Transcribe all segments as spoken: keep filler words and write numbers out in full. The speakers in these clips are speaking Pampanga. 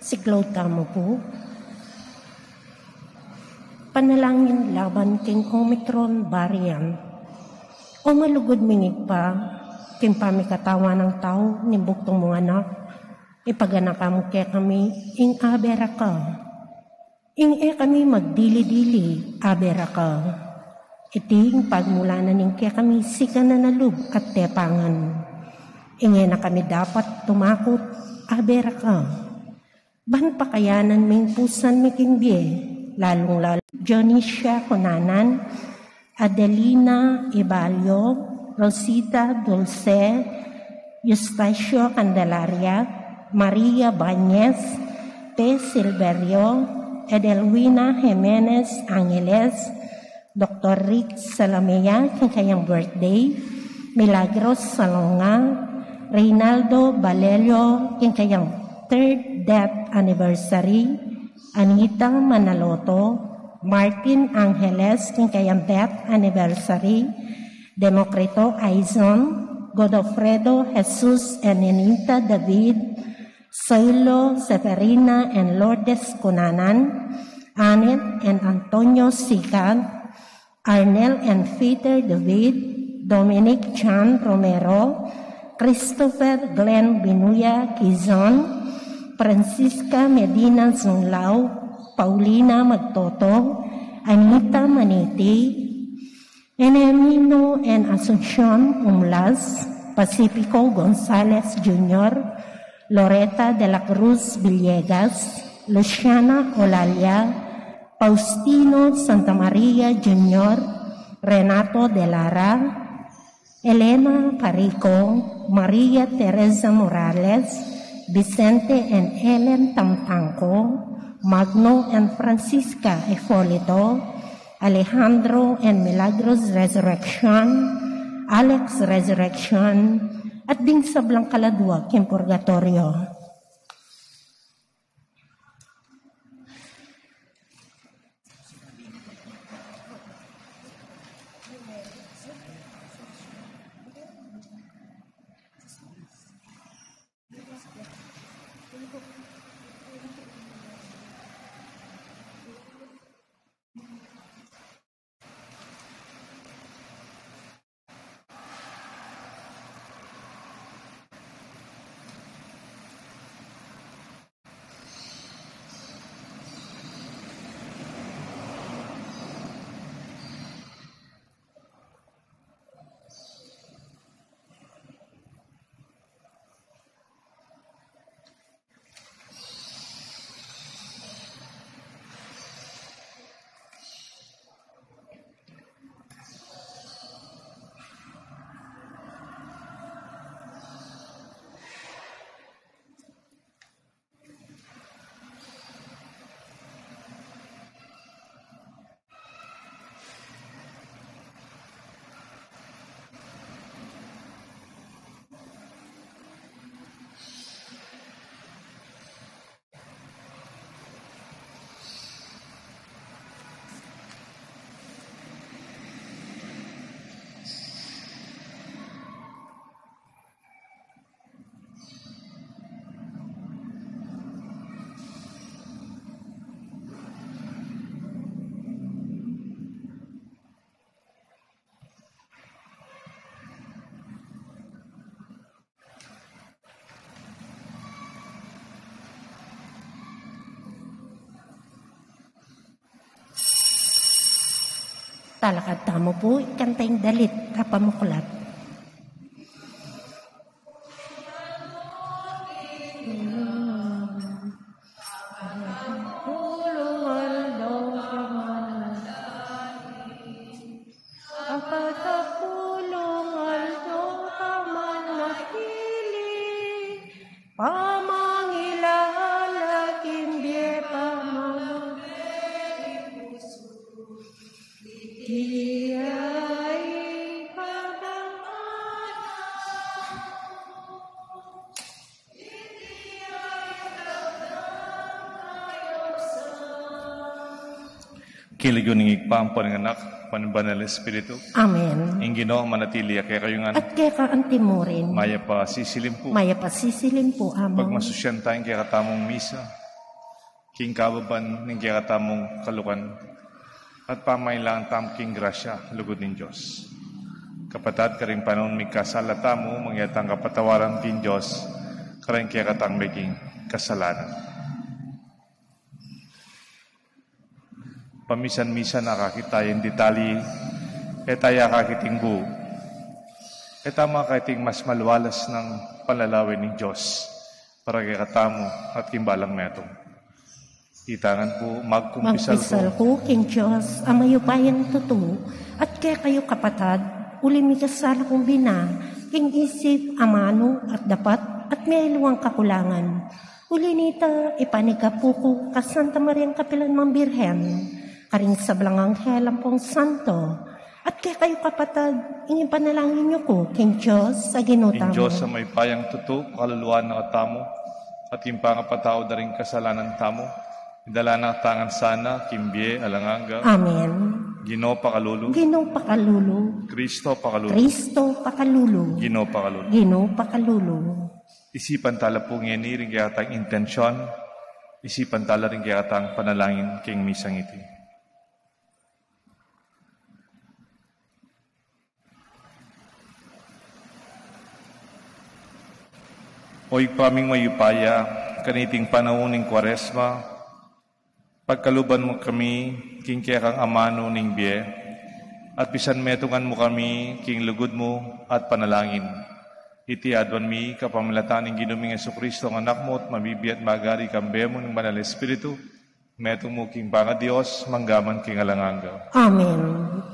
Siklaud tamu pu. Panalangin laban king Omicron variant. O malugud ming Ibpa, king pamikatawan nang tau ning bugtung mung Anak, ipaganakan mu kekami ing abe ra ka. Ing e kami magdili-dili, abe ra ka. Iti ing pagmulanan ning kekami sikanan a lub at tepangan. Ing e na kami dapat tumakut, abe ra ka. Ban pakayanan ming pusan mi king bie, lalung-lalu Dionisia Cunanan, Adelina Ibalio, Rosita Dulce, Eustacio Candelaria, Maria Bañez, P. Silverio, Edelwina Jimenez Angeles, Doktor Rick Salamea, king kayang birthday, Milagros Salonga, Reynaldo Balelio, king kayang third death anniversary, Anita Manaloto, Martin Angeles, king kayang death anniversary, Democrito Aizon, Godofredo Jesus and Nenita David, Soilo Severina and Lourdes Cunanan, Annette and Antonio Sigat, Arnel and Peter David, Dominic John Romero, Christopher Glenn Binuya Quizon, Francisca Medina Zunglao, Paulina Magtoto, Anita Maniti, Enemino and Asuncion Umlas, Pacifico Gonzalez Junior, Loretta de la Cruz Villegas, Luciana Olalia, Faustino Santa Maria Junior, Renato de Lara, Elena Carico, Maria Teresa Morales, Vicente and Ellen Tamtangco, Magno and Francisca Ipolito, Alejandro and Milagros Resurrection, Alex Resurrection, at ding sablang kaladua king purgatorio. Talakad tamu pu, ikanta ing dalit a pamuklat. Apat a pulung aldo ka man matili, pamangilala king bie pamamagay ing pusu. Iti ay pagdamana. King lagyu ning Ibpa, ampo ning Anak, ampo ning Banal a Espiritu. Amen. Ing Ginu manatili ya kekayu ngan. At keka antimurin. Mayap a sisilim pu. Mayap a sisilim pu, Among. Pagmasusyan taya ing kekatamung misa. King kababan ning kekatamung kalukan at pamailangan tamu king grasya lugud ning Dios. Kapatad, karing panaun mikasala tamu, mangyari tang kapatawaran king Dios karing kekatang meging kasalanan. Pamisan-misan akakit taya ing detalye, e taya akakit ing buu. E tamu akakit ing mas malualas nang panlalawen ning Dios para kekatamu at king balang metung. Itangan pu, magkumpisal ku. Magkumpisal ku king Dios a mayupayang tutu, at kekayu kapatad, uli mikasala kung bina, king isip, amanu, at dapat, at mealuang kakulangan. Uli nita, ipanyawad ku king Santa Mariang kapilan man Birhen, karing sablang anghel ampong santo, at kekayu kapatad, ing ipanalangin yu ku king Dios a Ginu tamu. Ing Dios a mayupayang tutu, pakaluluan na katamu, at ing pangapatawad da ring kasalanan tamu, idala na katamu ngan sana king bie alang angga. Amen. Ginu, pakalulu. Ginu, pakalulu. Kristo, pakalulu. Kristo, pakalulu. Ginu, pakalulu. Ginu, pakalulu. Isipan tala pu ngeni ring kekatang intensyon, isipan tala ring kekatang panalangin king misang iti. O Ibpa ming mayupaya, kaniting panaun ning Kuaresma, pagkaluban mu kami king kekang amanu ning bie, at pisanmetungan mu kami king lugud mu at panalangin. Iti aduan mi kapamilatan ning Ginu ming Jesucristo, a Anak mu, at mabibie at magari kambe mu ning Banal a Espiritu, metung mu king pangaDios, mangga man king alang angga. Amen.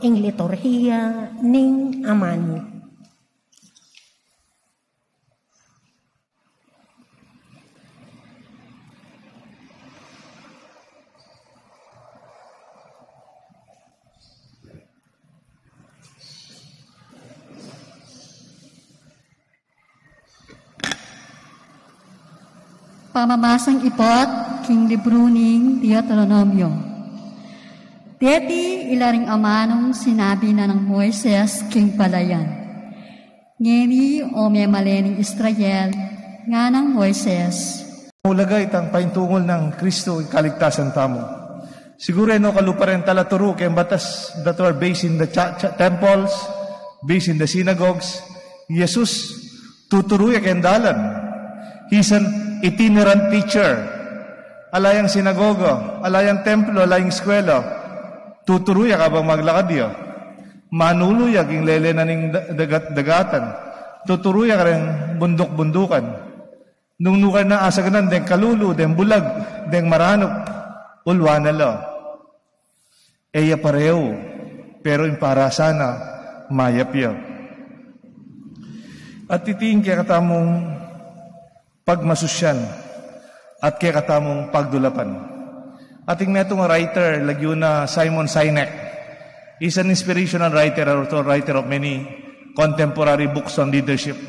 Ing liturhiya ning amanu. Pamamasang ipot king libru ning Deuteronomio. Deti ila ring amanung sinabi na nang Moises king palayan. Ngeni, o memalen ning Israel, nganang Moises. Ulaga itang paintungul nang Kristo ing kaligtasan tamu. Siguru e no kalupa ring talaturu keng batas that were based in the cha-, cha-, temples, based in the synagogues. Jesus, tuturu ya keng dalan. He's an itinerant teacher. Ala yang sinagoga, ala yang templo, ala yang eskwela. Tuturu ya kabang maglakad ya. Manulu ya king lele na ning da-, dagat-dagatan. Tuturu ya kareng bunduk-bundukan. Nung nukarin na asagnan deng kalulu, deng bulag, deng maranup, ulwan na la. E ya pareu, pero ing parasana, mayap ya. At iti ing kekatamung pagmasusyan, at kekatamung pagdulapan. Atin metung a writer, lagyu na Simon Sinek. He's an inspirational writer, also a writer of many contemporary books on leadership.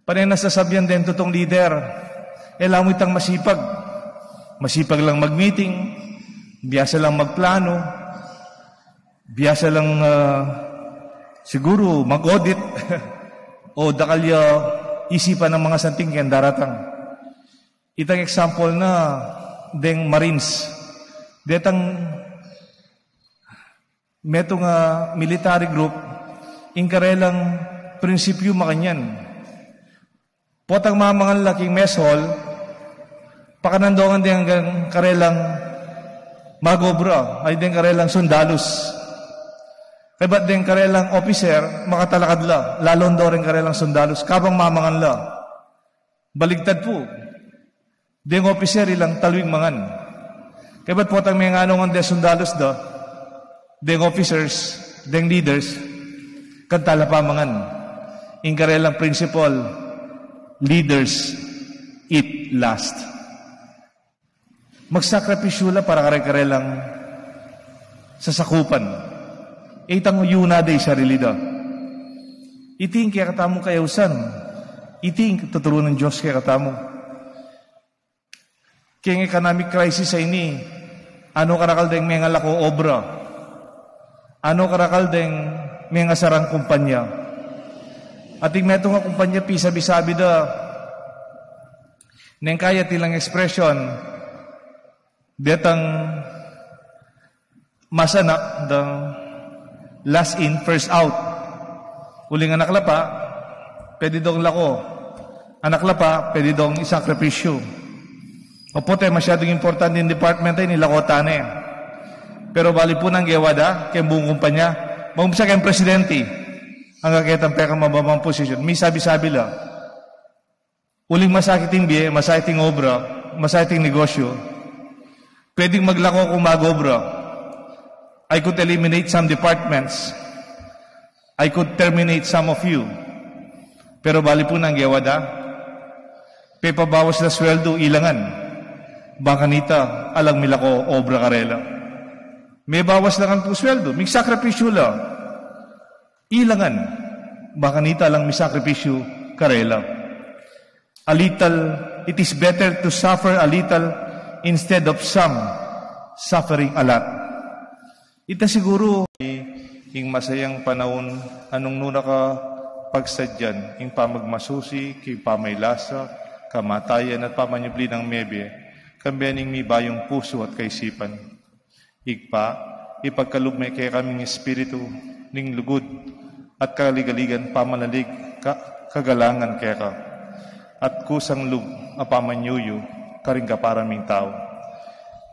Pane na sasabian deng tutung lider, e la mu itang masipag. Masipag lang mag-meeting, biasa lang magplano, biasa lang, ah, siguru mag-audit, o dakal ya isipan ing mga santing keng daratang. Itang example na deng Marines. Detang metung a military group, ing karelang prinsipyu makanyan. Potang mamangan la king mess hall, pakanandongan deng karelang mag-obra, ay deng karelang sundalus. Kaybat deng karelang officer, makatalakad la, lalon do reng karelang sundalus, kabang mamangan la. Baligtad pu. Deng officer ilang talwing mangan. Kaybat potang menganongan deng sundalus da, deng officers, deng leaders, kanta la pamangan. Ing karelang principle, leaders eat last. Magsakripisyu la para kare-karelang sasakupan. Itang yuna da ing sarili da. Iti ing kekatamung kayausan. Iti ing tuturu ning Dios kekatamu. Keng economic crisis a ini, ano karakal deng mengalako obra? Ano karakal deng mengasarang kumpanya? Atin metung a kumpanya pisabi-sabi da, neng kayat ilang expression, Detang masanak, the last in, first out. Uling anak la pa, pwede dong lako. Anak la pa, pwede dong isakripisyu. Opo, te, masyadong importante ing department a ini, lako ta ne. Pero bali pu nang gewa da keng buung kumpanya, maumpisa keng presidente anggang ketang pekang mababang posisyon, misabi-sabi la. Uling masakit ing bie, masakit ing obra, masakit ing negosyo, pwedeng maglako kung mag-obra. I could eliminate some departments. I could terminate some of you. Pero bali pu nang gewa da, pepabawas la sweldu, ilangan. Bang kanita alang milako obra karela. Mebawas la ngan pu sweldu, migsakripisyu la, ilangan. Bang kanita alang misakripisyu karela. A little, it is better to suffer a little instead of some suffering a lot. Ita siguru ing masayang panaun a nung nu na ka pagsadyan ing pamagmasusi king pamaylasa, kamatayan at pamanyubli nang mebie, kambe ning mibayung pusu at kaisipan. Ibpa, ipagkalub me kekami ing espiritu ning lugud at kaligaligan, pamanalig, ka-, kagalangan keka, at kusang lub a pamanyuyu karing kapara ming tau.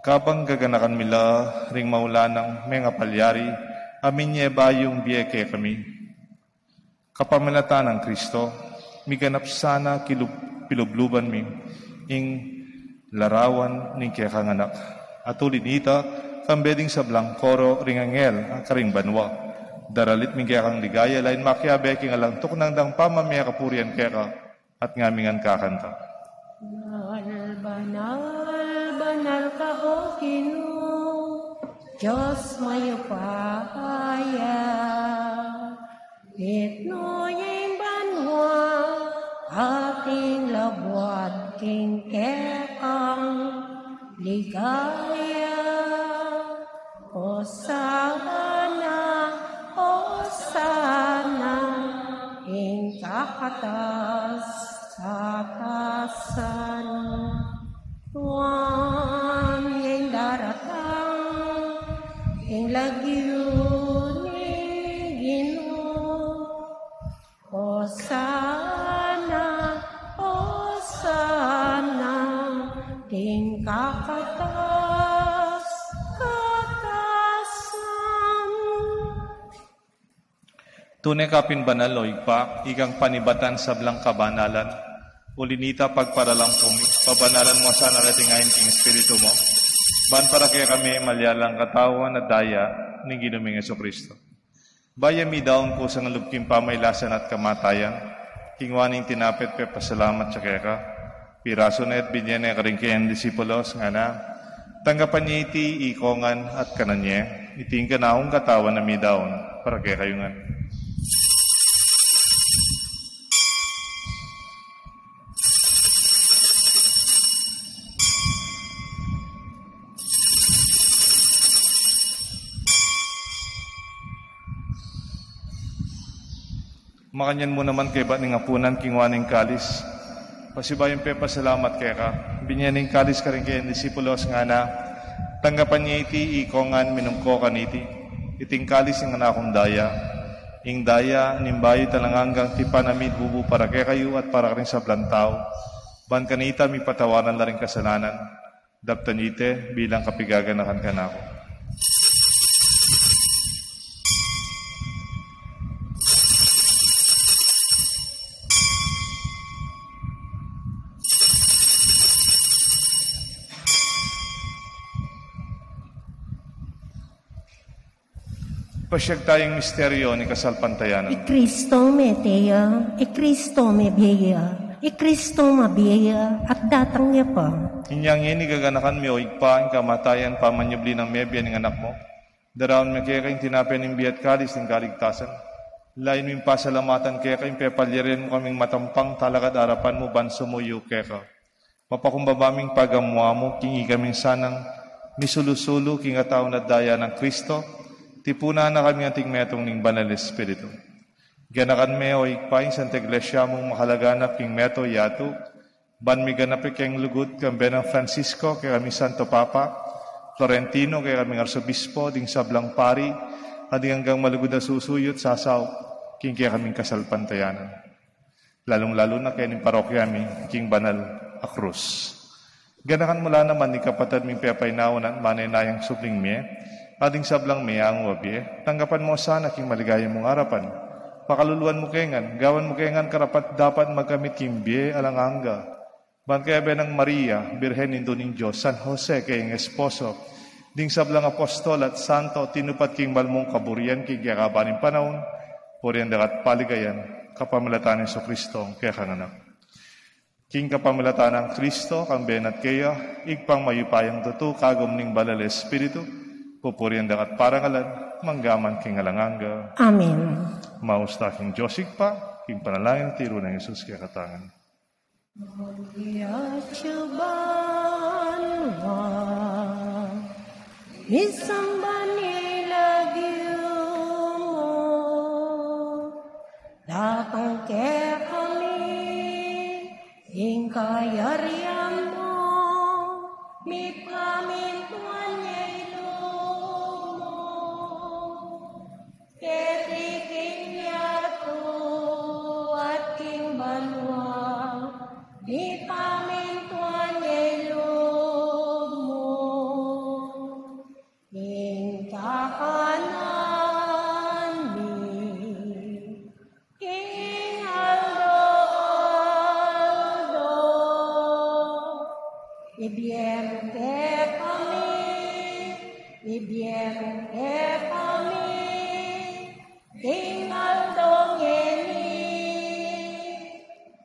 Kabang gaganakan mi la ring maulanang mengapalyari a minye bayung bie kekami, kapamilatan nang Kristo, miganap sana kilub-, pilubluban mi ing larawan ning kekang Anak. At uli nita, kambe ding sablang koro ring anghel a karing banua, daralit mi ing kekang ligaya, lain makiabe king alang tuknang dang pamamie kapurian keka, at ngami ngan kakanta. Banal, banal, banal ka, O Ginu, Dios mayupaya. Mitmu ya ing banua at ing labuad king kekang ligaya. Hosana, Hosana, ing kakatas-katasan. Tuan ya ing daratang king lagyu ning Ginu. Hosana, Hosana, king kakatas-katasan. Tune ka pin banal, O Ibpa, ikang panibatan sablang kabanalan. Uli nita, pagparalan ku mi, pabanalan mu sana reting ain king Espiritu mu, ban para kekami malyalang katawan at daya ning Ginu ming Jesucristo. Bayu mi daun kusang lub king pamailasan at kamatayan, kingwa ne ing tinape at pepasalamat ya keka, pirasu ne at binye ne karing kayang disipulos, ngana: Tanggapan ye iti ikongan at kanan ye, iti ing kanakung katawan a midaun para kekayu ngan. Makanyan mu naman kaybat ning apunan, kingwa ne ing kalis, pasibayu yang pepasalamat keka, binye ne ing kalis karing kayang disipulos, ngana: Tanggapan ye iti ikongan, minum ko kaniti, iti ing kalis ning kanakung daya, ing daya ning bayu at alang anggang tipan a mibubu para kekayu at para karing sablang tau, ban kanita mipatawaran la ring kasalanan. Daptan ye iti bilang kapigaganakan kanaku. Pasiag taya ing misteryo ning kasalpantayanan. I Kristo mete ya, i Kristo mebie ya, i Kristo mabie ya, at datang ya pa. Inya ngeni gaganakan mi, O Ibpa, ing kamatayan, pamanyubli nang mebie ning Anak mu. Daraun mi keka ing tinape ning bie at kalis ning kaligtasan. Lalu ming pasalamatan keka ing pepalyarian mu kaming matampang talakad arapan mu ban sumuyu keka. Mapakumbaba ming pagamuan mu king ikaming sanang misulu-sulu king katawan at daya nang Kristo, tipunan na kami anting metung ning Banal Espiritu. Ganakan me, O Ibpa, ing Santa Iglesia mung makalaganap king meto yatu, ban miganap ya king lugud kambe nang Francisco, king kekami Santo Papa, Florentino, kekaming arsobispo, ding sablang pari, at ding anggang malugud a susuyut sasaup king kekaming kasalpantayanan. Lalung-lalu na keng parokya mi king Banal a Krus. Ganakan mu la naman ding kapatad ming pepainawa at manenayang subling mie, at ding sablang meangu a bie, tanggapan mu sana king maligaya mung arapan. Pakaluluan mu ke ngan, gawan mu ke ngan karapat-dapat magkamit king bie alang angga. Ban kayabe nang Maria, Birhen Indu ning Dios, San Jose, kayang esposo, ding sablang apostol at santo, tinupat king banal mung kaburian king kekaban ning panaun, purian da ka at paligayan, kapamilatan nang Jesucristo, kekang Anak. King kapamilatan nang Kristo, kambe na at keya, Ibpang mayupayang tutu, kagum ning Banal a Espiritu, pupurian da ka at parangalan, mangga man king alang angga. Amen. Maus ta king Dios Ibpa, king panalangin at tiru nang Jesus kekatamu. Dios Ibpa, misamban ing lagyu mu, datang kekami ing kayarian mu, mipamintuan ya ing lub mu keti king yatu at king banua. Mipamintuan ya ing lub mu king kakanan mi king aldo-aldo. Ibie mu kekami, ibie mu kekami king aldo ngeni,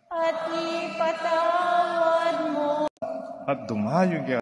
at ipatawad mu. At dumayu king